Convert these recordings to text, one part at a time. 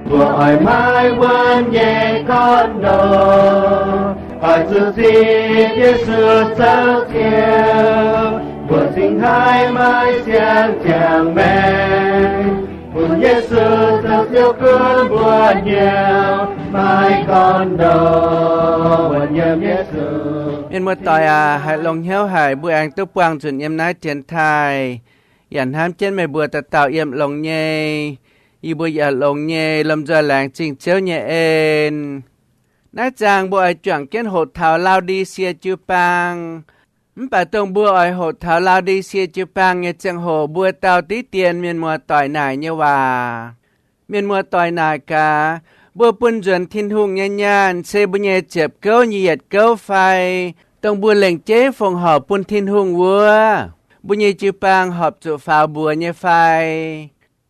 Mbuo oix maiv wuonv nyei gorngv ndoh, oix zuqc zipv Yesu zoux Ziouv, mbuo cingx haih maiv siang ziangx maengc, bun Yesu zoux Ziouv gunv mbuo hnyouv, maiv gorngv ndoh, wuonv yiem Yesu. Mienh muoz-doic aac, haiz longx hnyouv haic, mbuo aengx duqv buangh nzunc yiem naaiv dienx taaih. Yaac hnamv jienv meih mbuo dauh dauh yiem longx nyei. Yie mbuo yaac longx nyei, lomh nzoih laengz zingh Ziouv nyei en. Naaiv zaang mbuo oix juangc jienv hoqc taux Laaudisie jiu-baang. Mv baac dongh mbuo oix hoqc taux Laaudisie jiu-baang nyei ziangh hoc, mbuo dau diqv dien mienh muoz-doic naaic nyei waac. Mienh muoz-doic naaic gaax, mbuo bun nzuonx Tin-Hungh nyei nyaanh se mbuo nyei ziepc gouv nyei yietc gouv fai? Dongh mbuo lengc jeiv fongc horc bun Tin-Hungh wuov, mbuo nyei jiu-baang horpc zuqc faaux mbuox nyei fai?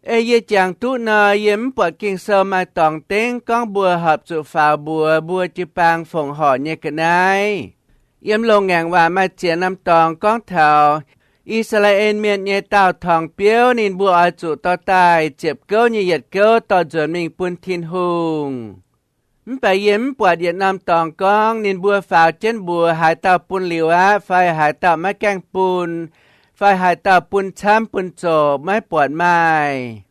Ei yie jangx duqv nor, yie mv buatc Ging-Sou maaih dorngx dengv gorngv mbuo horpc zuqc faaux mbuox mbuo jiu-baang fongc horc nyei ga'naaiv. Yiem loz-ngaengc waac maaih ziex norm dorngx gorngv taux I^saa^laa^en Mienh nyei daauh torngx biouv ninh mbuo oix zuqc dorh daaih ziepc gouv nyei yietc gouv dorh nzuonx mingh bun Tin-Hungh. Mv baac yie mv buatc yietc norm dorngx gorngv ninh mbuo faaux jienv mbuox haaix dauh bun liuz aqv fai haaix dauh maiv gaengh bun, fai haaix dauh bun camv bun zoqc, maiv buatc maaih.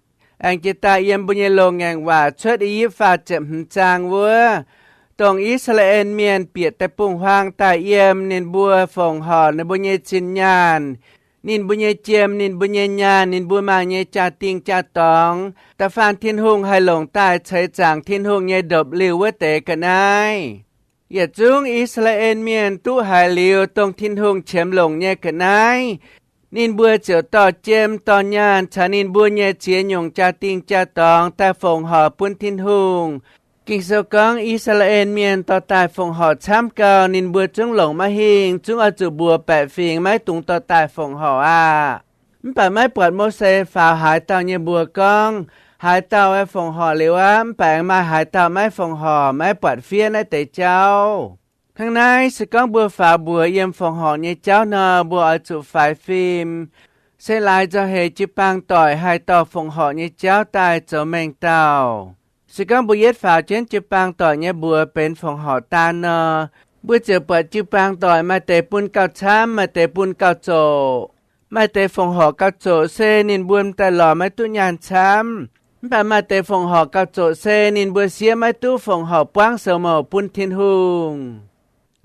Aengx jiex daaih yiem mbuo nyei loz-ngaengc waac Cuotv I^yipv faah ziepc hmz zaang wuov, dongh I^saa^laa^en Mienh bieqc deic-bung-huaang daaih yiem, ninh mbuo fongc horc ninh mbuo nyei zinh nyaanh, ninh mbuo nyei jiem, ninh mbuo nyei nyaanh, ninh mbuo maaih nyei jaa-dingh jaa-dorngx, da'faanh Tin-Hungh haih longc daaih ceix zaangc Tin-Hungh nyei ndopv-liuh wuov deix ga'naaiv. Yietc zungv I^saa^laa^en Mienh duqv haiz liuz dongh Tin-Hungh qiemx longc nyei ga'naaiv, ninh mbuo ziouc dorh jiem dorh nyaanh caux ninh mbuo nyei ziex nyungc jaa-dingh jaa-dorngx daaih fongc horc bun Tin-Hungh. Ging-Sou gorngv I^saa^laa^en Mienh dorh daaih fongc horc camv gau, ninh mbuo zungv longc maiv hingh, zungv oix zuqc mbuox baeqc fingx maiv dungx dorh daaih fongc horc aqv. Mv baac maiv buatc Mose faaux haaix dauh nyei mbuox gorngv, haaix dauh fongc horc liuz aqv, mv baac aengx maaih haaix dauh maiv fongc horc, maiv buatc fiev naaiv deix jauv. Hnangv naaiv, se gorngv mbuo faaux mbuox yiem fongc horc nyei jauv nor, mbuo oix zuqc faix fim, se laaix nzauh heix jiu-baang doic haih dorh fongc horc nyei jauv daaih zoux mengh dauh. Se gorngv mbuo yietv faaux jienv jiu-baang doic nyei mbuox benx fongc horc daan nor, mbuo ziouc buatc jiu-baang doic maaih deix bun gauh camv, maaih deix bun gauh zoqc. Maaih deix fongc horc gauh zoqc se ninh mbuo m'daaih lorz maiv duqv nyaanh camv. Mv baac maaih deix fongc horc gauh zoqc se ninh mbuo siev maiv duqv fongc horc buangv sou mouc bun Tin-Hungh.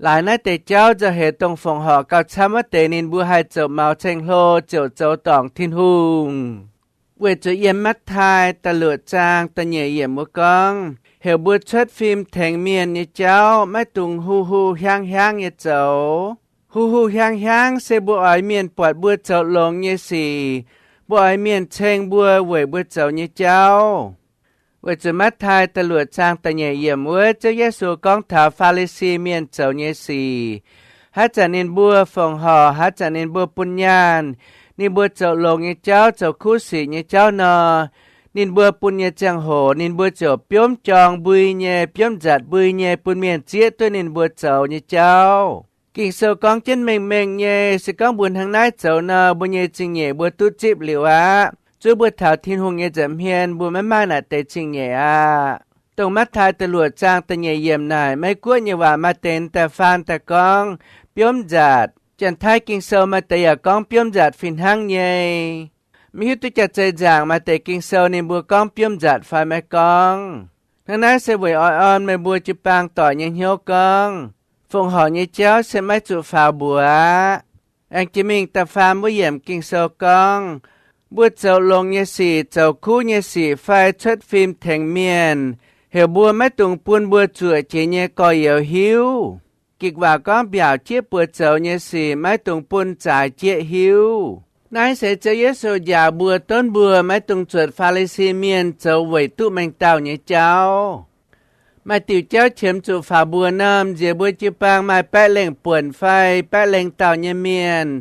Laaix naaiv deix jauv nzauh heix dongh fongc horc gauh camv wuov deix ninh mbuo haih zoux maux ceng-hlo ziouc zoux dorngc Tin-Hungh. Weic zuqc yiem Matv^tai da'luoqc zaang da'nyeic yiemc wuov gorngv, heuc mbuo cuotv fim tengx mienh nyei jauv maiv dungx hu hu hiaangv hiaangv nyei zoux. Hu hu hiaangv hiaangv se mbuo oix mienh buatc mbuo zoux longx nyei sic, mbuo oix mienh ceng mbuo weic mbuo zoux nyei jauv. Weic zuqc Matv^tai da'luoqc zaang da'nyeic yiemc wuov, Ziouv Yesu gorngv taux Faa^li^si Mienh zoux nyei sic. Haaix zanc ninh mbuo fongc horc, haaix zanc ninh mbuo bun nyaanh, ninh mbuo zoux longx nyei jauv, zoux kuv sic nyei jauv nor, ninh mbuo bun nyei ziangh hoc ninh mbuo ziouc biomv jorng mbui nyei, biomv nzatc mbui nyei bun mienh zieqv duqv ninh mbuo zoux nyei jauv. Ging-Sou gorngv jienv mengh mengh nyei, se gorngv mbuo hnangv naaiv zoux nor, mbuo nyei zingh nyeic mbuo duqv zipv liuz aqv. Zungv mbuo taux Tin-Hungh nyei nza'hmien mbuo maiv maaih naaic deix zingh nyeic aqv. Dongh Matv^tai da'luoqc zaang da'nyeic yiemc naaic, Meiv Guoqv nyei waac maaih deix daaih faan daaih gorngv biomv nzatc. Janx-Taiv Ging-Sou maaih deix yaac gorngv biomv nzatc fih hnangv nyei. Maiv hiuv duqv jaax-zei nzaangc maaih deix Ging-Sou ninh mbuo gorngv biomv nzatc fai maiv gorngv. Hnangv naaiv se weic oix orn meih mbuo jiu-baang doic nyei hnyouv gorngv, fongc horc nyei jauv se maiv zuqc faaux mbuox aqv. Aengx jiex mingh da'faam wuov yiemc Ging-Sou gorngv, mbuo zoux longx nyei sic, zoux kuv nyei sic fai cuotv fim tengx mienh, heuc mbuo maiv dungx bun mbuo zuoqc jiex nyei gorx-youz hiuv. Gikc waac gorngv mbiaauc jieqv buoz zoux nyei sic maiv dungx bun zaaix jieqv hiuv. Naaiv se Ziouv Yesu njaaux mbuo, donv mbuo maiv dungx zuotc Faa^li^si Mienh zoux weic duqv mengh dauh nyei jauv. Maaih diuc jauv qiemx zuqc faaux mbuox norm nziex mbuo jiu-baang maaih baeqv lengh buonc fai baeqv lengh dauh nyei mienh,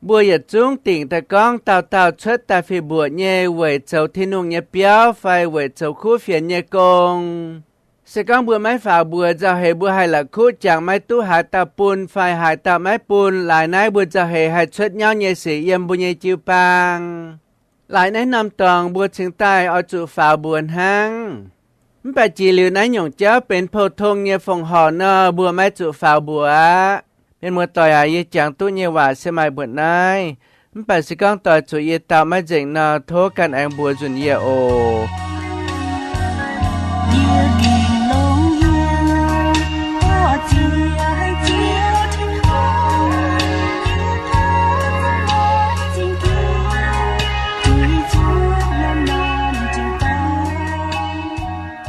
mbuo yietc zungv dingc daaih gorngv dauh dauh cuotv daaih fih mbuoqc nyei weic zoux Tin-Hungh nyei biauv fai weic zoux kuv fienx nyei gong. Se gorngv mbuo maiv faaux mbuox, nzauh heix mbuo haih la'kuqv jangx maiv duqv haaix dauh bun fai haaix dauh maiv bun. Laaix naaiv mbuo nzauh heix haih cuotv nyauv nyei sic yiem mbuo nyei jiu-baang. Laaix naaiv norm dorngx mbuo cingx daaih oix zuqc faaux mbuox hnangv. Mv baac jiex liuz naaiv nyungc jauv benx pou-tong nyei fongc horc nor, mbuo maiv zuqc faaux mbuox aqv. Mienh muoz-doic aac, yie jangx duqv nyei waac se maaih mbuoqc naaiv. Mv baac se gorngv doix zuqc yie dau maiv nzengc nor, tov ganh aengx mbuox nzunc yie oc.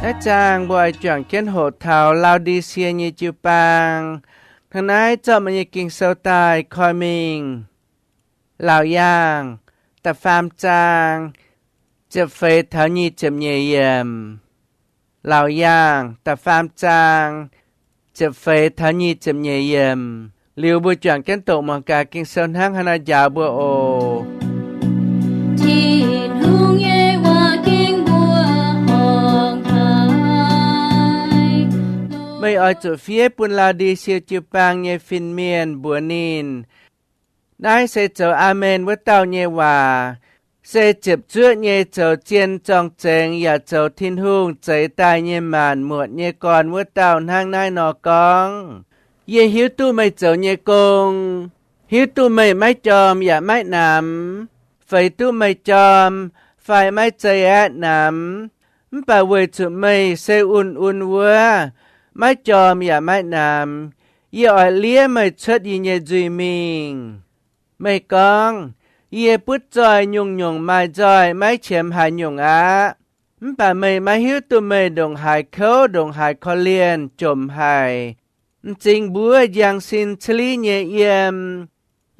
Naaiv zaang mbuo oix juangc jienv hoqc taux Lao^ndi^sie nyei jiu-baang. Hnangv naaiv zorqv meih nyei Ging-Sou daaih koi mingh. Laauc Yaangh da'faam zaang ziepc feix taux nyic ziepc nyeic yiemc. Laauc Yaangh da'faam zaang ziepc feix taux nyic ziepc nyeic yiemc. Liuz mbuo juangc jienv doqc muangx gaax Ging-Sou hnangv haaix nor njaaux mbuo oc. Tin-Hungh nyei waac gengh mbuo horngc haic. Meih oix zuqc fiev bun Lao^ndi^sie jiu-baang nyei fin-mienh mbuox ninh, naaiv se zoux Aamen wuov dauh nyei waac, se ziepc zuoqv nyei zoux zien zorng-zengx yaac zoux Tin-Hungh zeix daaih nyei maanc muotc nyei gorn wuov dauh hnangv naaiv nor gorngv, Yie hiuv duqv meih zoux nyei gong, hiuv duqv meih maiv jorm yaac maiv namx, feix duqv meih jorm fai maiv zei aeqv, namx. Mv baac weic zuqc meih se un-un wuov, maiv jorm yaac maiv namx, yie oix liev meih cuotv yie nyei nzuih mingh. Meih gorngv, Yie butv zoih nyungc-nyungc maaih nzoih, maiv qiemx haaix nyungc aqv. Mv baac meih maiv hiuv duqv meih ndongc haaix kouv, ndongc haaix korv-lienh, jomc haic, m'zing mbuov njang sin caliv nyei yiem.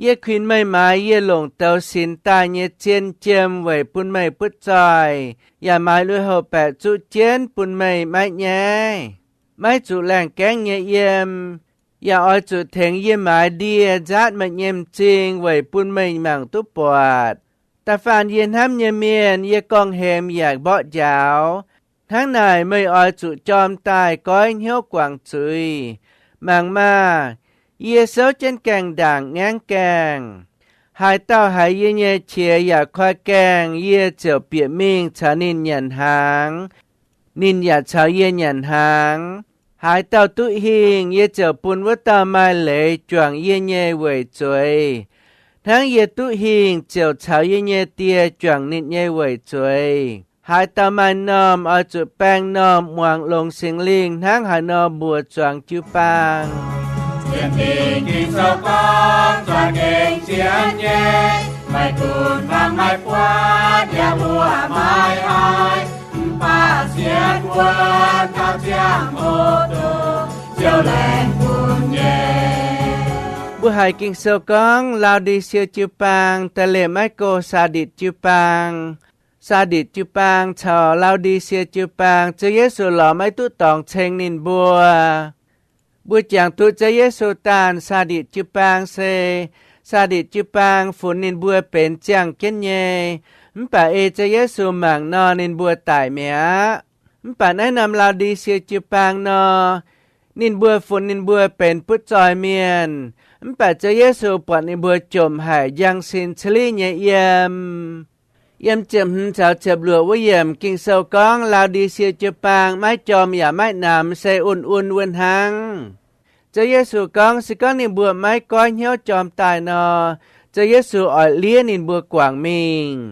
Yie kuinx meih maaiz yie longc douz sinx daaih nyei zien jiem weic bun meih butv zoih, yaac maaiz lui-houx baeqc zuqv jienv bun meih maiv nyaiv, maiv zuqc laengh gaengv nyei yiem, yaac oix zuqc tengx yie maaiz ndie nzaatv meih nyei m'zing weic bun meih mangc duqv buatc. Da'faanh yie hnamv nyei mienh, yie gorngv-hemx yaac mborqv njaaux. Hnangv naaic, meih oix zuqc jorm daaih goiv hnyouv guangc zuiz. Mangc maah! Yie souv jienv gaengh ndaangc ngaengv gaengh. Haaix dauh haiz yie nyei qiex yaac koi gaengh, yie ziouc bieqc mingh caux ninh nyanc hnaangx, ninh yaac caux yie nyanc hnaangx. Haaix dauh duqv hingh, yie ziouc bun wuov dauh maaih leiz juangc yie nyei weic zueiz, hnangv yie duqv hingh ziouc caux yie nyei Die juangc ninh nyei weic zueiz. Haaix dauh maaih m'normh oix zuqc baeng m'normh muangx longx Singx Lingh hnangv haaix nor mbuox zuangx jiu-baang. Sienx Fingx Ging-Sou gorngv, za'gengh sienx nyei, maiv gunv fangx maiv buatc, yaac mbuoqc maiv haiz, mv baac sienx wuonv taux ziangh hoc dongh Ziouv laengz bun nyei. Mbuo haiz Ging-Sou gorngv Lao^ndi^sie jiu-baang da'lemh maiv go Saa^nditc jiu-baang. Saa^nditc jiu-baang caux Lao^ndi^sie jiu-baang, Ziouv Yesu lorz maiv duqv dorngx ceng ninh mbuo. Mbuo jangx duqv Ziouv Yesu daanh Saa^nditc jiu-baang se, Saa^nditc jiu-baang funx ninh mbuo benx ziangh jienv nyei, mv baac ei Ziouv Yesu mangc nor, ninh mbuo daic mi'aqv. Mv baac naaiv norm Lao^ndi^sie jiu-baang nor, ninh mbuo funx ninh mbuo benx butv zoih mienh, mv baac Ziouv Yesu buatc ninh mbuo jomc haic, njang sin caliv nyei yiem. Yiem ziepc hmz caux ziepc luoqc wuov yiemc Ging-Sou gorngv Lao^ndi^sie jiu-baang maiv jorm yaac maiv namx, se un-un wuov hnangv. Ziouv Yesu gorngv se gorngv ninh mbuo maiv goiv hnyouv jorm daaih nor, Ziouv Yesu oix liev ninh mbuo guangc mingh.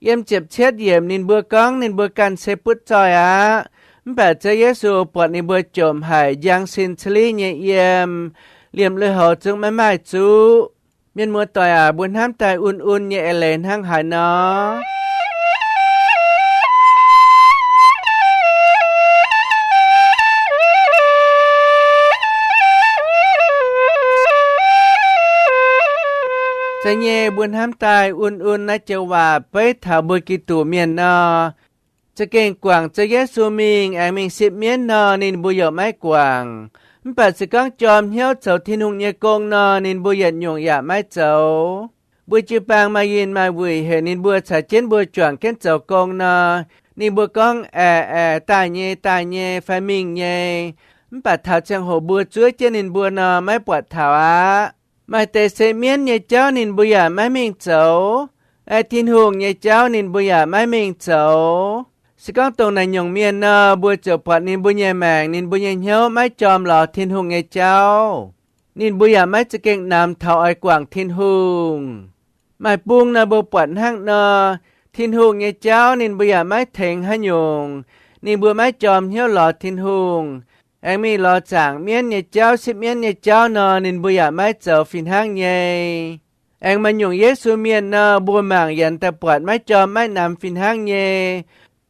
Yiem ziepc cietv yiemc ninh mbuo gorngv ninh mbuo ganh se butv zoih aqv, mv baac Ziouv Yesu buatc ninh mbuo jomc haic, njang sin caliv nyei yiem, liemh lui-houx zungv maiv maaih zuqv. Mienh muoz-doic aac, mbuo hnamv daaih un-un nyei eix leiz hnangv haaix nor? Zeiz nyei, mbuo hnamv daaih un-un naaiv joux waac beiv taux mbuo Giduc mienh nor, za'gengh guangc Ziouv Yesu mingh aengx mingh sipv mienv nor, ninh mbuo yaac maiv guangc. Mv baac se gorngv jorm hnyouv zoux Tin-Hungh nyei gong nor, ninh mbuo yietc nyungc yaac maiv zoux. Mbuo jiu-baang maaih yinh maaih wuic heuc ninh mbuo caux jienv mbuo juangc jienv zoux gong nor, ninh mbuo gorngv, Aeqc, aeqc, daaih nyei, daaih nyei, fai mingh nyei. Mv baac taux ziangh hoc mbuo zuov jienv ninh mbuo nor, maiv buatc taux aqv. Maaih deix se mienv nyei jauv ninh mbuo yaac maiv mingh zoux. Aengx Tin-Hungh nyei jauv ninh mbuo yaac maiv mingh zoux. Se gorngv dongh naaic nyungc mienh nor, mbuo ziouc buatc ninh mbuo nyei maengc, ninh mbuo nyei hnyouv maiv jorm lorz Tin-Hungh nyei jauv. Ninh mbuo yaac maiv za'gengh namx taux oix guangc Tin-Hungh. Maaih bung nor mbuo buatc hnangv nor, Tin-Hungh nyei jauv ninh mbuo yaac maiv tengx haaix nyungc. Ninh mbuo maiv jorm hnyouv lorz Tin-Hungh, aengx mingh lorz zaangc mienv nyei jauv, sipv mienv nyei jauv nor, ninh mbuo yaac maiv zoux fih hnangv nyei. Aengx maaih nyungc Yesu mienh nor, mbuo mangc yaac daaih buatc maiv jorm maiv namx fih hnangv nyei.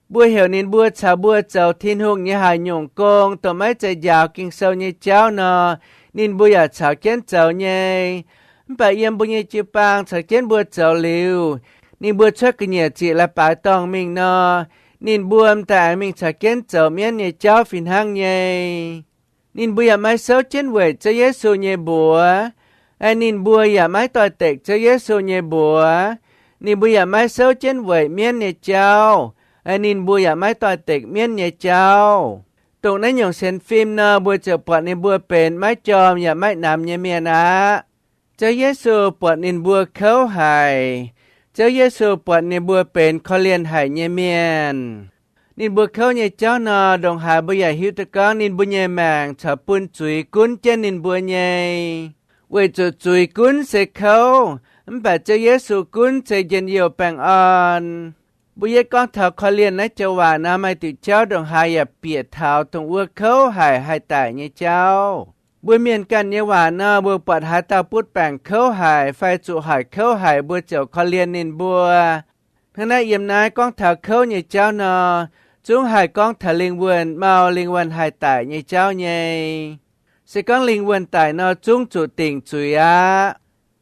Mbuo heuc ninh mbuo caux mbuo zoux Tin-Hungh nyei haaix nyungc gong, dongh maiv zeiz njaaux Ging-Sou nyei jauv nor, ninh mbuo yaac caux jienv zoux nyei. Mv baac yiem mbuo nyei jiu-baang caux jienv mbuo zoux liuz, ninh mbuo cuotv ga'nyiec ziqc leiz-baaix dorngh mingh nor, ninh mbuo m'daaih aengx mingh caux jienv zoux mienv nyei jauv fih hnangv nyei. Ninh mbuo yaac maiv souv jienv weic Ziouv Yesu nyei mbuox, aengx ninh mbuo yaac maiv doix-dekc Ziouv Yesu nyei mbuox. Ninh mbuo yaac maiv souv jienv weic mienv nyei jauv, aengx ninh mbuo yaac maiv doix-dekc mienv nyei jauv. Dongh naaiv nyungc sienx fim nor, mbuo ziouc buatc ninh mbuo benx maiv jorm yaac maiv namx nyei mienh aqv. Ziouv Yesu buatc ninh mbuo kouv haic. Ziouv Yesu buatc ninh mbuo benx korv-lienh haic nyei mienh. Ninh mbuo kouv nyei jauv nor, ndongc haaix mbuo yaac hiuv duqv gorngv ninh mbuo nyei maengc corc bun zuiz gunv jienv ninh mbuo nyei. Weic zuqc zuiz gunv se kouv, mv baac Ziouv Yesu gunv se njien-youh baengh orn. Mbuo yietv gorngv taux korv-lienh naaiv joux waac nor, maaih diuc jauv ndongc haaix yaac bieqc taux dongh wuov kouv haic haih daic nyei jauv. Mbuo mienh ganh nyei waac nor, mbuo buatc haaix dauh butv baengc kouv haic fai zuqc hoic kouv haic, mbuo ziouc korv-lienh ninh mbuo. Hnangv naaiv yiem naaiv gorngv taux kouv nyei jauv nor, zungv haih gorngv taux lingh wuonh mau, lingh wuonh haih daic nyei jauv nyei. Se gorngv lingh wuonh daic nor, zungv zuqc dingc zuiz aqv.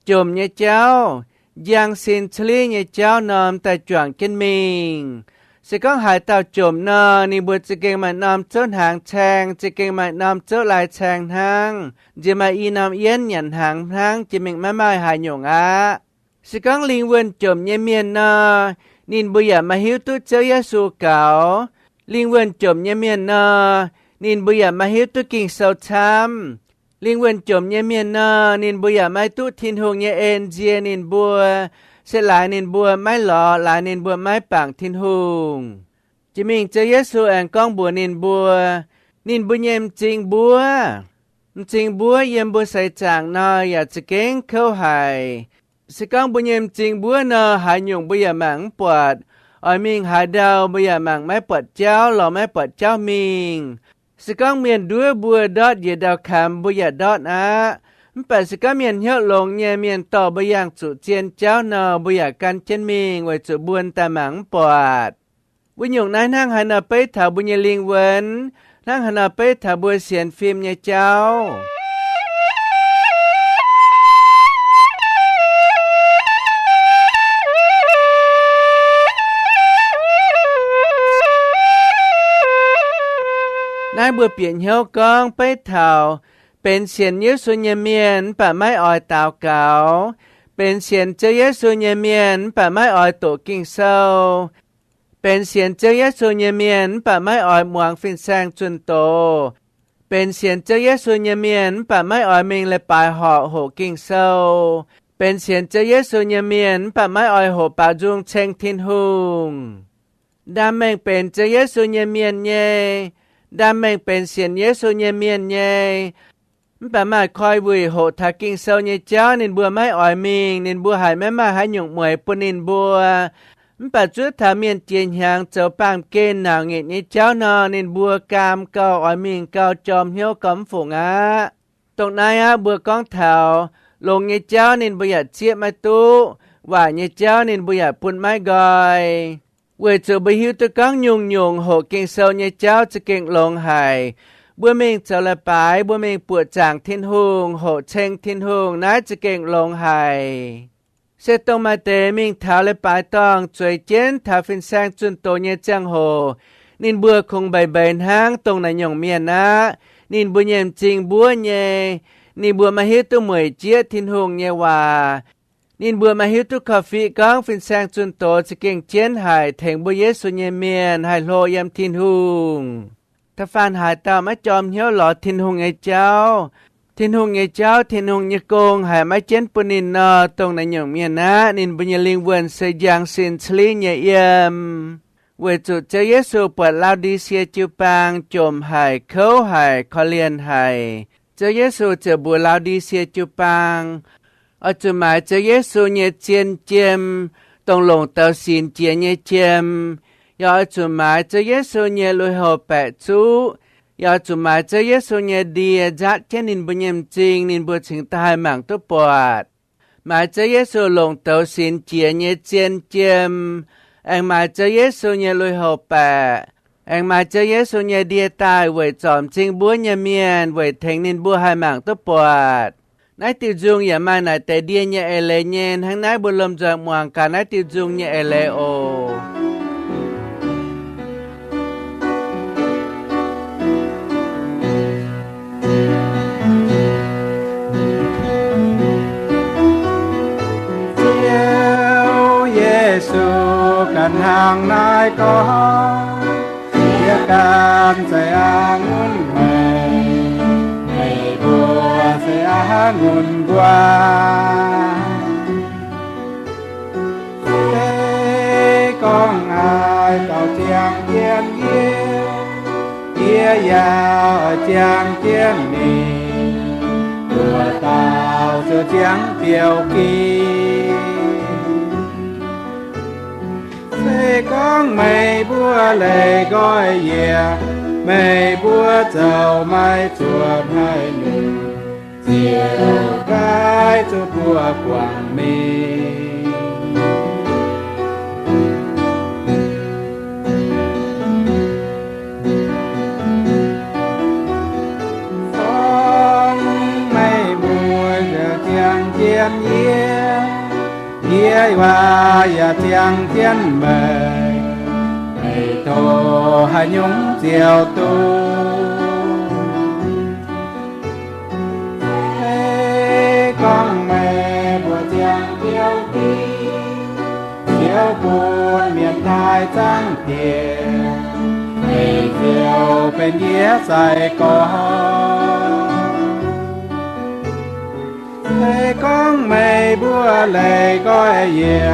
Jomc nyei jauv, njang sin ca'lih nyei jauv norm daaih juangc jienv mingh. Se gorngv haaix dauh jomc nor, ninh mbuo za'gengh maaih norm zouv hnaangx caeng, za'gengh maaih norm zouv lai caeng hnangv, nziex maaih i norm yienv nyanc hnaangx hnangv, jiex mingh maiv maaih haaix nyungc aqv. Se gorngv lingh wuonh jomc nyei mienh nor, ninh mbuo yaac maiv hiuv duqv Ziouv Yesu gaux. Lingh wuonh jomc nyei mienh nor, ninh mbuo yaac maiv hiuv duqv Ging-Sou camv. Lingh wuonh jomc nyei mienh nor, ninh mbuo yaac maiv duqv Tin-Hungh nyei en nzie ninh mbuo, se laaix ninh mbuo maiv lorz, laaix ninh mbuo maiv bangc Tin-Hungh. Jiex mingh Ziouv Yesu aengx gorngv mbuox ninh mbuo, ninh mbuo nyei m'zing mbuov, m'zing mbuov yiem mbuo seix zaangc nor yaac za'gengh kouv haic. Se gorngv mbuo nyei m'zing mbuov nor, haaix nyungc mbuo yaac mangc mv buatc. Oix mingh haaix ndau mbuo yaac mangc maiv buatc jauv, lorz maiv buatc jauv mingh. Se gorngv mienh nduov mbuo ndortv njiec ndau-kamx, mbuo yaac ndortv aqv. Mv baac se gorngv mienh hnyouv longx nyei, mienh dorh mbuo yangh zuqc zien jauv nor, mbuo yaac gan jienv mingh, weic zuqc mbuo daaih mangc mv buatc. Wuov nyungc naaiv hnangv haaix nor beiv taux mbuo nyei lingh wuonh, hnangv haaix nor beiv taux mbuo sienx fim nyei jauv. Naaiv mbuo bieqc hnyouv gorngv beiv taux benx sienx Yesu nyei mienh mv baac maiv oix daux gaux, benx sienx Ziouv Yesu nyei mienh mv baac maiv oix doqc Ging-Sou, benx sienx Ziouv Yesu nyei mienh mv baac maiv oix muangx fin-saeng zunh doz, benx sienx Ziouv Yesu nyei mienh mv baac maiv oix mingh leiz-baaix horqc hoqc Ging-Sou, benx sienx Ziouv Yesu nyei mienh mv baac maiv oix hoqc baaux nzung ceng Tin-Hungh. Ndaam mengh benx Ziouv Yesu nyei mienh nyei, ndaam mengh benx sienx Yesu nyei mienh nyei, mv baac maaih koi wuic hoqc taux Ging-Sou nyei jauv ninh mbuo maiv oix mingh, ninh mbuo haiz maiv maaih haaix nyungc mueiz bun ninh mbuo. Mv baac zuov taux mienh jiex hnyangx zoux baamh gen nauc nyitc nyei jauv nor, ninh mbuo gaam gauh oix mingh gauh jorm hnyouv gauh mv fungc aqv. Dongh naaiv aqv mbuo gorngv taux longx nyei jauv ninh mbuo yaac zieqv maiv duqv, waaic nyei jauv ninh mbuo yaac bun maiv nqoi. Weic zuqc mbuo hiuv duqv gorngv nyungc-nyungc hoqc Ging-Sou nyei jauv za'gengh longx haic. Mbuo mingh zoux leiz-baaix, mbuo mingh buoqc zaangc Tin-Hungh, hoqc ceng Tin-Hungh, naaiv za'gengh longx haic. Se dongh maaih deix mingh taux leiz-baaix dorngh zueiz jienv taux fin-saeng zunh doz nyei ziangh hoc, ninh mbuo kungx mbeix mbeix hnangv dongh naaiv nyungc mienh aqv. Ninh mbuo nyei m'zing mbuov nyei, ninh mbuo maiv hiuv duqv mueic jieqv Tin-Hungh nyei waac. Ninh mbuo maiv hiuv duqv korv-fiqv gorngv fin-saeng zunh doz za'gengh jienv haic, tengx mbuo Yesu nyei mienh haih hlo yiem Tin-Hungh. Da'faanh haaix dauh maiv jorm hnyouv lorz Tin-Hungh nyei jauv, Tin-Hungh nyei jauv, Tin-Hungh nyei gong haiz maiv jienv bun ninh nor, dongh naaiv nyungc mienh aqv, ninh mbuo nyei lingh wuonh se njang sin ca'lingv nyei yiem. Weic zuqc Ziouv Yesu buatc Lau^ndi^sie jiu-baang jomc haic, kouv haic, korv-lienh haic, Ziouv Yesu ziouc mbuox Lau^ndi^sie jiu-baang, oix zuqc maaiz Ziouv Yesu nyei zien jiem, dongh longc douz sinx jiex nyei jiem, yaac oix zuqc maaiz Ziouv Yesu nyei lui-houx baeqc zuqv, yaac oix zuqc maaiz Ziouv Yesu nyei ndie nzaatv jienv ninh mbuo nyei m'zing, ninh mbuo cingx daaih haih mangc duqv buatc. Maaiz Ziouv Yesu longc douz sinx jiex nyei zien jiem, aengx maaiz Ziouv Yesu nyei lui-houx baeqc, aengx maaiz Ziouv Yesu nyei ndie daaih weic zorc m'zing mbuov nyei mienh, weic tengx ninh mbuo haih mangc duqv buatc. Naaiv diuh nzung yaac maaih naaic deix ndie nyei eix leiz nyei. Hnangv naaiv mbuo lomh nzoih muangx gaax naaiv diuh nzung nyei eix leiz oc. Ziouv Yesu ganh hnangv naaiv gorngv, Yie ganh se a'ngunc meih, meih mbuo se a'ngunc nquaah. Se gorngv haaix dauh ziangh jienv yie, yie yaac oix ziangh jienv ninh. Wuov dauh ziouc ziangh biouv-giv. Se gorngv meih mbuo leih nqoi yie, meih mbuo zoux maiv zuotc haaix nyungc, ziouc nqaix zuqc mbuo guangc mingh. Gorngv meih mbuo yaac ziangh jienv yie, yie yaac ziangh jienv meih, meih doqc haaix nyungc ziouc duqv. Se gorngv meih mbuo ziangh biouv-giv, ziouc bun mienh taaih zangv diex, meih ziouc benx yie sai-gorx. Se gorngv meih mbuo leih nqoi yie,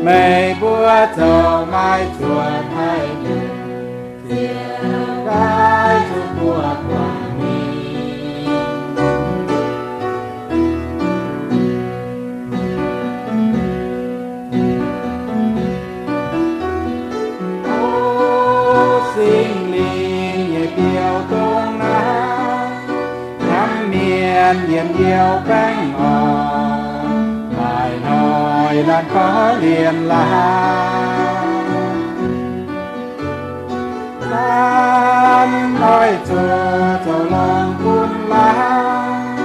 meih mbuo zoux maiv zuotc haaix nyungc, ziouc nqaix zuqc mbuo guangc mingh. O Singx Lingh nyei biouv dongh naaiv, hnamv mienh yiem youh baengh orn, maaih hnoi laanh korv-lienh laangz. Laanh oix zuqc zoux longx bun laangz,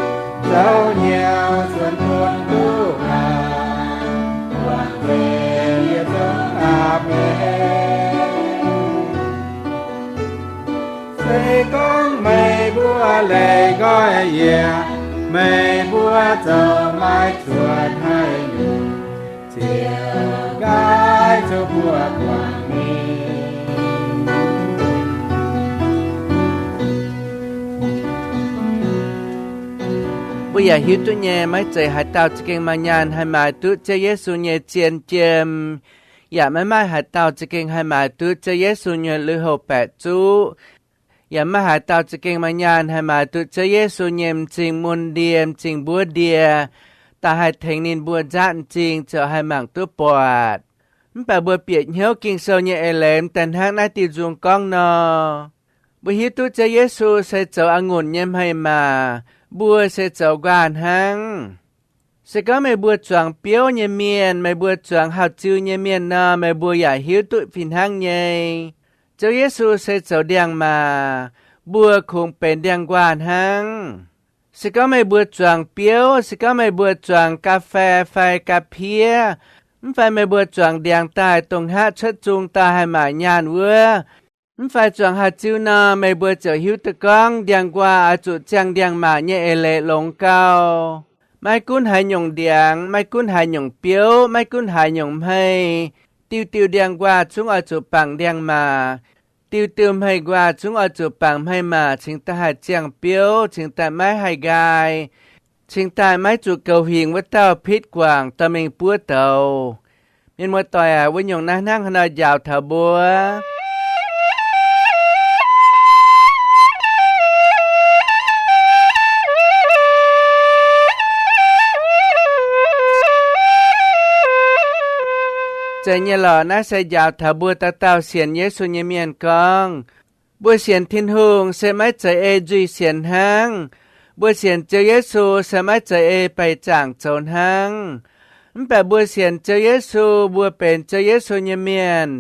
zoux hnyouv cuotv bun duqv haic, buatc nzengc yietc zungv aav benx. Se gorngv meih mbuo leih nqoi yie, meih mbuo zoux maiv zuotc haaix nyungc, ziouc nqaix zuqc mbuo guangc mingh. Mbuo yaac hiuv duqv nyei, maiv zeiz haaix dauh za'gengh maaih nyaanh haih maaiz duqv Ziouv Yesu nyei zien jiem, yaac maiv maaih haaix dauh za'gengh haih maaiz duqv Ziouv Yesu nyei lui-houx baeqc zuqv, yaac maiv maaih haaix dauh za'gengh maaih nyaanh haih maaiz duqv Ziouv Yesu nyei m'zing mun ndie, m'zing mbuov ndie, daaih haih tengx ninh mbuo nzaatv m'zing ziouc haih mangc duqv buatc. Mv baac mbuo bieqc hnyouv Ging-Sou nyei eix leiz m'daaih hnangv naaiv diuh nzung gorngv nor. Mbuo hiuv duqv Ziouv Yesu se zoux a'ngunc nyei hmei-maac, mbuo se zoux nquaah hnangv. Se gorngv meih mbuo zuangx biouv nyei mienh, meih mbuo zuangx hauh ziu nyei mienh nor, meih mbuo yaac hiuv duqv fih hnangv nyei. Ziouv Yesu se zoux ndiangx-maac, mbuo kungx benx ndiangx-nquaah hnangv. Se gorngv meih mbuo zuangx biouv, se gorngv meih mbuo zuangx ga'fei fai ga'piev, mv fai meih mbuo zuangx ndiangx daaih dongh hngaqv cuotv zung daaih haih maaic nyaanh wuov, mv fai zuangx haaix ziu nor, meih mbuo ziouc hiuv duqv gorngv ndiangx-nquaah oix zuqc ziangh ndiangx-maac nyei eix leiz longx gau. Maiv gunv haaix nyungc ndiangx, maiv gunv haaix nyungc biouv, maiv gunv haaix nyungc hmei, diuh diuh ndiangx-nquaah zungv oix zuqc bangc ndiangx-maac. Diuh diuh hmei-nquaah zungv oix zuqc bangc hmei maac cingx daaih haih ziangh biouv, cingx daaih maiv haih nqaai, cingx daaih maiv zuqc goux hingc wuov dauh pitv guangc dorh mingh buov douz. Mienh muoz-doic aac, wuov nyungc naaiv hnangv haaix nor njaaux taux mbuo? Zeiz nyei lorqc. Naaiv se njaaux taux mbuo dauh dauh sienx Yesu nyei mienh gorngv, mbuo sienx Tin-Hungh se maiv zeiz ei nzuih sienx hnangv. Mbuo sienx Ziouv Yesu se maiv zeiz ei baih zaangc zoux hnangv. Mv baac mbuo sienx Ziouv Yesu, mbuo benx Ziouv Yesu nyei mienh,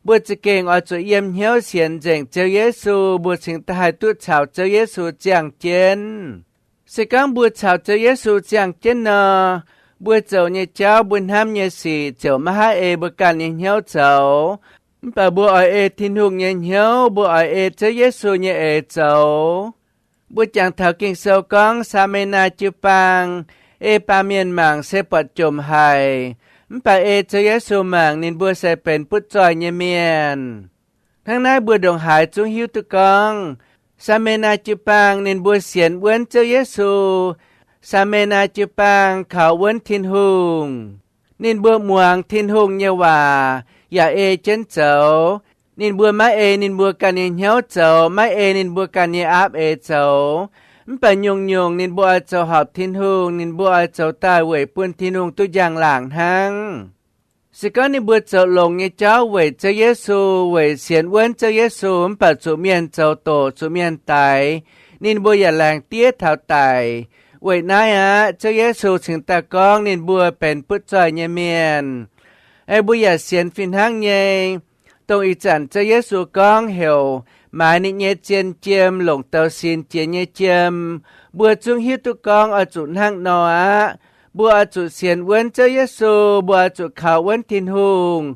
mbuo za'gengh oix zuqc yiem hnyouv sienx nzengc Ziouv Yesu, mbuo cingx daaih haih duqv caux Ziouv Yesu ziangh jienv. Se gorngv mbuo caux Ziouv Yesu ziangh jienv nor, mbuo zoux nyei jauv, mbuo hnamv nyei sic ziouc maiv haih ei mbuo ganh nyei hnyouv zoux. Mv baac mbuo oix ei Tin-Hungh nyei hnyouv, mbuo oix ei Ziouv Yesu nyei eix zoux. Mbuo jangx taux Ging-Sou gorngv Saa^me^naa jiu-baang ei baamh mienh mangc se buatc jomc haic, mv baac ei Ziouv Yesu mangc ninh mbuo se benx butv zoih nyei mienh. Hnangv naaiv mbuo ndongc haaix zungv hiuv duqv gorngv, Saa^me^naa jiu-baang ninh mbuo sienx wuonv Ziouv Yesu. Saa^me^naa jiu-baang kaux wuonv Tin-Hungh. Ninh mbuo muangx Tin-Hungh nyei waac yaac ei jienv zoux. Ninh mbuo maiv ei ninh mbuo ganh nyei hnyouv zoux, maiv ei ninh mbuo ganh nyei aapv eix zoux. Mv baac nyungc-nyungc ninh mbuo oix zoux horpc Tin-Hungh, ninh mbuo oix zoux daaih weic bun Tin-Hungh duqv njang-laangc hnangv. Se gorngv ninh mbuo zoux longx nyei jauv weic Ziouv Yesu, weic sienx wuonv Ziouv Yesu mv baac zuqc mienh zoux doqc, zuqc mienh daix, ninh mbuo yaac laengz diev taux daic. Weic naaiv aqv, Ziouv Yesu cingx daaih gorngv ninh mbuo benx butv zoih nyei mienh. Aeqv, mbuo yaac sienx fih hnangv nyei, dongh ih zanc Ziouv Yesu gorngv heuc maaiz ninh nyei zien jiem longc douz sin jiex nyei jiem, mbuo zungv hiuv duqv gorngv oix zuqc hnangv nor aqv. Mbuo oix zuqc sienx wuonv Ziouv Yesu, mbuo oix zuqc kaux wuonv Tin-Hungh,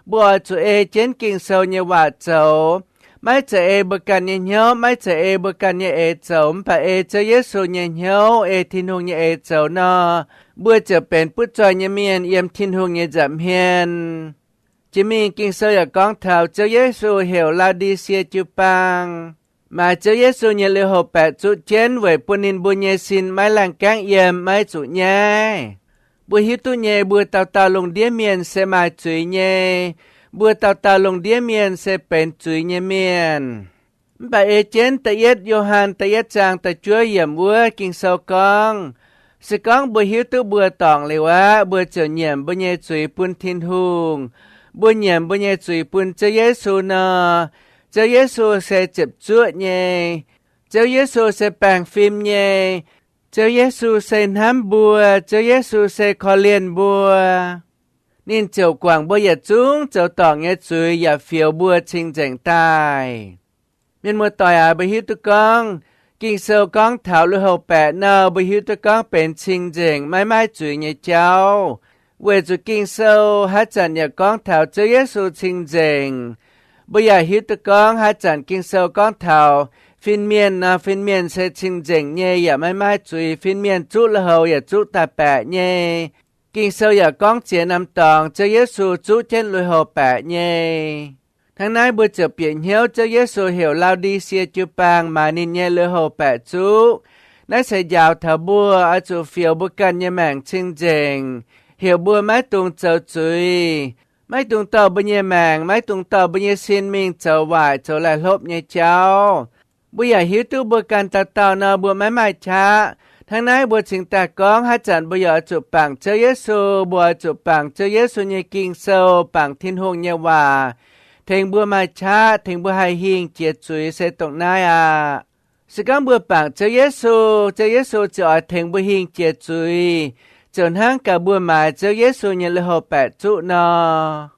mbuo oix zuqc ei jienv Ging-Sou nyei waac zoux. Maiv zeiz ei mbuo ganh nyei hnyouv, maiv zeiz ei mbuo ganh nyei eix zoux, mv baac ei Ziouv Yesu nyei hnyouv, ei Tin-Hungh nyei eix zoux nor, mbuo ziouc benx butv zoih nyei mienh yiem Tin-Hungh nyei nza'hmien. Jiex mingh Ging-Sou yaac gorngv taux Ziouv Yesu heuc Lao^ndi^sie jiu-baang maaiz Ziouv Yesu nyei lui-houx baeqc zuqv jienv weic bun ninh mbuo nyei sin maiv laengh gaengv yiem, maiv zuqc nyaiv. Mbuo hiuv duqv nyei, mbuo dauh dauh lungh ndiev mienh se maaih zuiz nyei. Mbuo dauh dauh lungh ndiev mienh se benx zuiz nyei mienh. Mv baac ei jienv da'yietv Yo^han da'yietv zaang da'juov yiemc wuov Ging-Sou gorngv, se gorngv mbuo hiuv duqv mbuo dorngc liuz aqv, mbuo ziouc nyiemc mbuo nyei zuiz bun Tin-Hungh. Mbuo nyiemc mbuo nyei zuiz bun Ziouv Yesu nor, Ziouv Yesu se ziepc zuoqv nyei. Ziouv Yesu se baengh fim nyei. Ziouv Yesu se hnamv mbuo. Ziouv Yesu se korv-lienh mbuo. Ninh ziouc guangc mbuo yietc zungv zoux dorngc nyei zuiz yaac fioux mbuo cing-nzengc daaih. Mienh muoz-doic aac, mbuo hiuv duqv gorngv Ging-Sou gorngv taux lui-houx baeqc nor, mbuo hiuv duqv gorngv benx cing-nzengc maiv maaih zuiz nyei jauv. Weic zuqc Ging-Sou haaix zanc yaac gorngv taux Ziouv Yesu cing-nzengc. Mbuo yaac hiuv duqv gorngv haaix zanc Ging-Sou gorngv taux fin-mienh nor, fin-mienh se cing-nzengc nyei yaac maiv maaih zuiz. Fin-mienh zuqv lui-houx yaac zuqv daaih baeqc nyei. Ging-Sou yaac gorngv ziex norm dorngx Ziouv Yesu zuqv jienv lui-houx baeqc nyei. Hnangv naaiv mbuo ziouc bieqc hnyouv Ziouv Yesu heuc Lao^ndi^sie jiu-baang maaiz ninh nyei lui-houx baeqc zuqv. Naaiv se njaaux taux mbuo oix zuqc fioux mbuo ganh nyei maengc cing-nzengc, heuc mbuo maiv dungx zoux zuiz, maiv dungx dorh mbuo nyei maengc, maiv dungx dorh mbuo nyei sin mingh zoux waaic zoux laih hlopv nyei jauv. Mbuo yaac hiuv duqv mbuo ganh dauh dauh nor mbuo maiv maaih qaqv. Hnangv naaiv mbuo cingx daaih gorngv haaix zanc mbuo yaac oix zuqc bangc Ziouv Yesu, mbuo oix zuqc bangc Ziouv Yesu nyei Ging-Sou, bangc Tin-Hungh nyei waac, tengx mbuo maaih qaqv, tengx mbuo haih hingh jiex zuiz se dongh naaiv aqv. Se gorngv mbuo bangc Ziouv Yesu, Ziouv Yesu ziouc oix tengx mbuo hingh jiex zuiz, ziouc hnangv gaax mbuo maaiz Ziouv Yesu nyei lui-houx baeqc zuqv nor.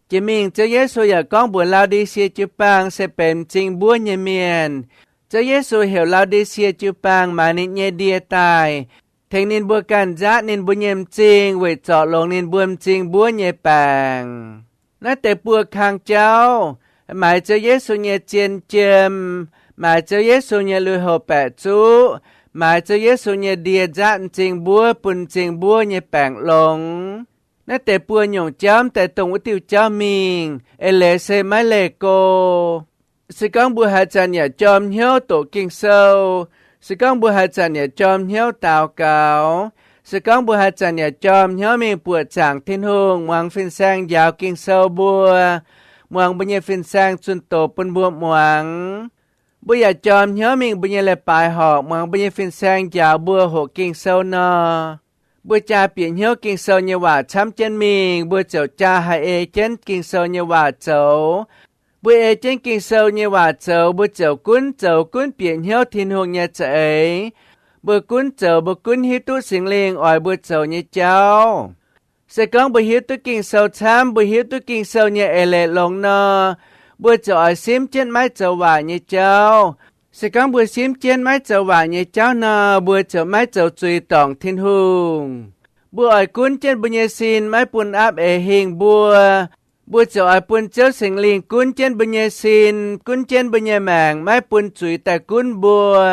Jiex mingh Ziouv Yesu yaac gorngv mbuox Lao^ndi^sie jiu-baang se benx m'zing mbuov nyei mienh. Ziouv Yesu heuc Lao^ndi^sie jiu-baang maaiz ninh nyei ndie daaih, tengx ninh mbuo ganh nzaatv ninh mbuo nyei m'zing weic zorc longx ninh mbuo m'zing mbuov nyei baengc. Naaiv deix buo kang jauv, maaiz Ziouv Yesu nyei zien jiem, maaiz Ziouv Yesu nyei lui-houx baeqc zuqv, maaiz Ziouv Yesu nyei ndie nzaatv m'zing mbuov bun m'zing mbuov nyei baengc longx. Naaiv deix buo nyungc jauv m'daaih dongh wuov diuh jauv mingh, eix leiz se maiv leih go. Se gorngv mbuo haaix zanc yaac jorm hnyouv doqc Ging-Sou, se gorngv mbuo haaix zanc yaac jorm hnyouv daux gaux, se gorngv mbuo haaix zanc yaac jorm hnyouv mingh buoqc zaangc Tin-Hungh, muangx fin-saeng njaaux Ging-Sou mbuo, muangx mbuo nyei fin-saeng zunh doz bun mbuo muangx. Mbuo yaac jorm hnyouv mingh mbuo nyei leiz-baaix horqc, muangx mbuo nyei fin-saeng njaaux mbuo hoqc Ging-Sou nor, mbuo jaa bieqc hnyouv Ging-Sou nyei waac camv jienv mingh, mbuo ziouc jaa haih ei jienv Ging-Sou nyei waac zoux. Mbuo ei jienv Ging-Sou nyei waac zoux, mbuo ziouc gunv zoux gunv bieqc hnyouv Tin-Hungh nyei za'eix. Mbuo gunv zoux, mbuo gunv hiuv duqv Singx Lingh oix mbuo zoux nyei jauv. Se gorngv mbuo hiuv duqv Ging-Sou camv, mbuo hiuv duqv Ging-Sou nyei eix leiz longx nor, mbuo ziouc oix simv jienv maiv zoux waaic nyei jauv. Se gorngv mbuo simv jienv maiv zoux waaic nyei jauv nor, mbuo ziouc maiv zoux zuiz dorngc Tin-Hungh. Mbuo oix gunv jienv mbuo nyei sin maiv bun aapv eix hingh mbuo. Mbuo ziouc oix bun Ziouv Singx Lingh gunv jienv mbuo nyei sin, gunv jienv mbuo nyei maengc, maiv bun zuiz daaih gunv mbuo.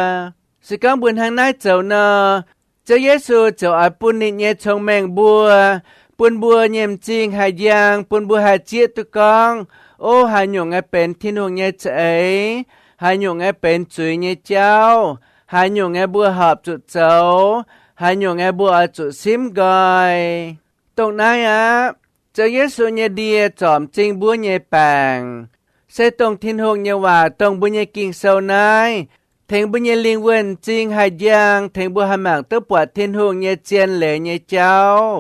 Se gorngv mbuo hnangv naaiv zoux nor, Ziouv Yesu ziouc oix bun ninh nyei cong-mengh mbuo, bun mbuo nyei m'zing haih njang, bun mbuo haih zieqv duqv gorngv, o, haaix nyungc aeqv benx Tin-Hungh nyei za'eix, haaix nyungc aeqv benx zuiz nyei jauv, haaix nyungc aeqv mbuo horpc zuqc zoux, haaix nyungc aeqv mbuo oix zuqc simv nqoi. Dongh naaiv aqv, Ziouv Yesu nyei ndie zorc m'zing mbuov nyei baengc, se dongh Tin-Hungh nyei waac, dongh mbuo nyei Ging-Sou naaiv, tengx mbuo nyei lingh wuonh m'zing haih njang, tengx mbuo haih mangc duqv buatc Tin-Hungh nyei zien leiz nyei jauv.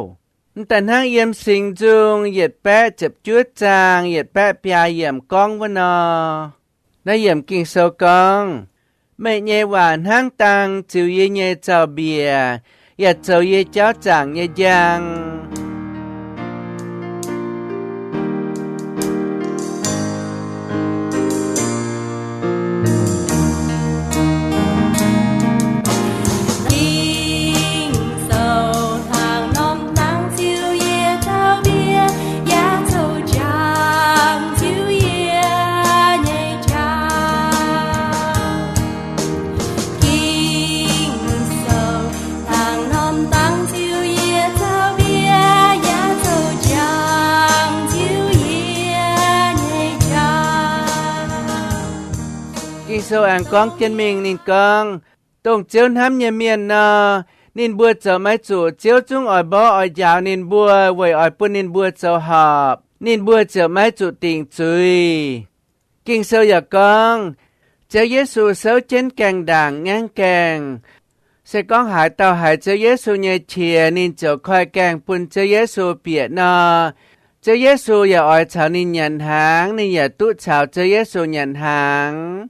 M'daaih hnangv yiem Singx Nzung yietc baeqv ziepc juov zaang yietc baeqv biaa yiemc gorngv wuov nor, naaiv yiemc Ging-Sou gorngv, meih nyei waac hnangv dang ziux yie nyei zaux-mbiec, yaac zoux yie jauv zaangc nyei njang. Ging-Sou hnangv norm dang ziux yie zaux-mbiec, yaac zoux njang ziux yie nyei jauv. Ging-Sou hnangv norm dang ziux yie zaux-mbiec, yaac zoux njang ziux yie nyei jauv. Ging-Sou aengx gorngv jienv mingh, ninh gorngv, dongh Ziouv hnamv nyei mienh nor, ninh mbuo zoux maiv zuqc. Ziouv zungv oix mborqv oix njaaux ninh mbuo weic oix bun ninh mbuo zoux horpc, ninh mbuo ziouc maiv zuqc dingc zuiz. Ging-Sou yaac gorngv, Ziouv Yesu souv jienv gaengh ndaangc ngaengv gaengh. Se gorngv haaix dauh haiz Ziouv Yesu nyei qiex, ninh ziouc koi gaengh bun Ziouv Yesu bieqc nor, Ziouv Yesu yaac oix caux ninh nyanc hnaangx, ninh yaac duqv caux Ziouv Yesu nyanc hnaangx.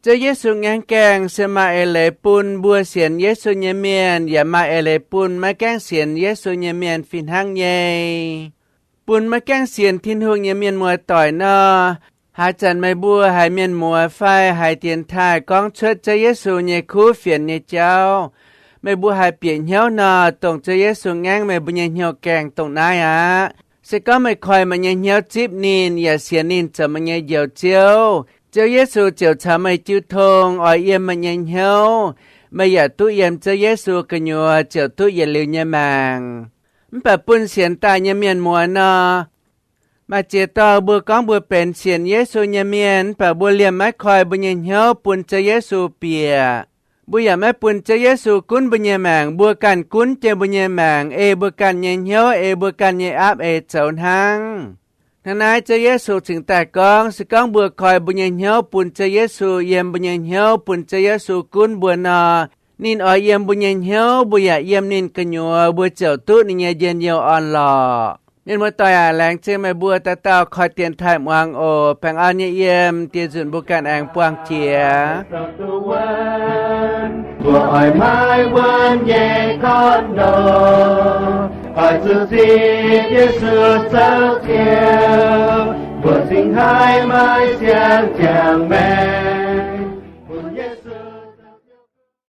Ziouv Yesu ngaengv gaengh se maaih eix leiz bun mbuo sienx Yesu nyei mienh, yaac maaih eix leiz bun maiv gaengh sienx Yesu nyei mienh fih hnangv nyei. Bun maiv gaengh sienx Tin-Hungh nyei mienh muoz-doic nor, haaix zanc meih mbuo haiz mienh muoz fai haiz dienx taaih gorngv cuotv Ziouv Yesu nyei kuv fienx nyei jauv, meih mbuo haih bieqc hnyouv nor, dongh Ziouv Yesu ngaengv meih mbuo nyei hnyouv gaengh dongh naaiv aqv. Se gorngv meih koi meih nyei hnyouv zipv ninh, yaac sienx ninh zoux meih nyei Njoux Ziouv, Ziouv Yesu ziouc caux meih jiu tong, oix yiem meih nyei hnyouv. Meih yaac duqv yiem Ziouv Yesu gu'nyuoz ziouc duqv yietc liuz nyei maengc. Mv baac bun sienx daaih nyei mienh muoz nor, maaih ziex dauh mbuo gorngv mbuo benx sienx Yesu nyei mienh, mv baac mbuo liemh maiv koi mbuo nyei hnyouv bun Ziouv Yesu bieqc. Mbuo yaac maiv bun Ziouv Yesu gunv mbuo nyei maengc. Mbuo ganh gunv jienv mbuo nyei maengc, ei mbuo ganh nyei hnyouv, ei mbuo ganh nyei aapv eix zoux hnangv. Hnangv naaiv Ziouv Yesu cingx daaih gorngv, se gorngv mbuo koi mbuo nyei hnyouv bun Ziouv Yesu, yiem mbuo nyei hnyouv bun Ziouv Yesu gunv mbuo nor, ninh oix yiem mbuo nyei hnyouv, mbuo yaac yiem ninh gu'nyuoz, mbuo ziouc duqv ninh nyei njien-youh orn-lorqc. Mienh muoz-doic aac, laengz zingh meih mbuo dauh dauh koi dienx taaih muangx oc. Baengh orn nyei yiem, dieh nzunc mbuo ganh aengx buangh jiex. Mbuo oix maiv wuonv nyei gorngv ndoh, oix zuqc zipv Yesu zoux Ziouv, mbuo cingx haih maiv siang ziangx maengc.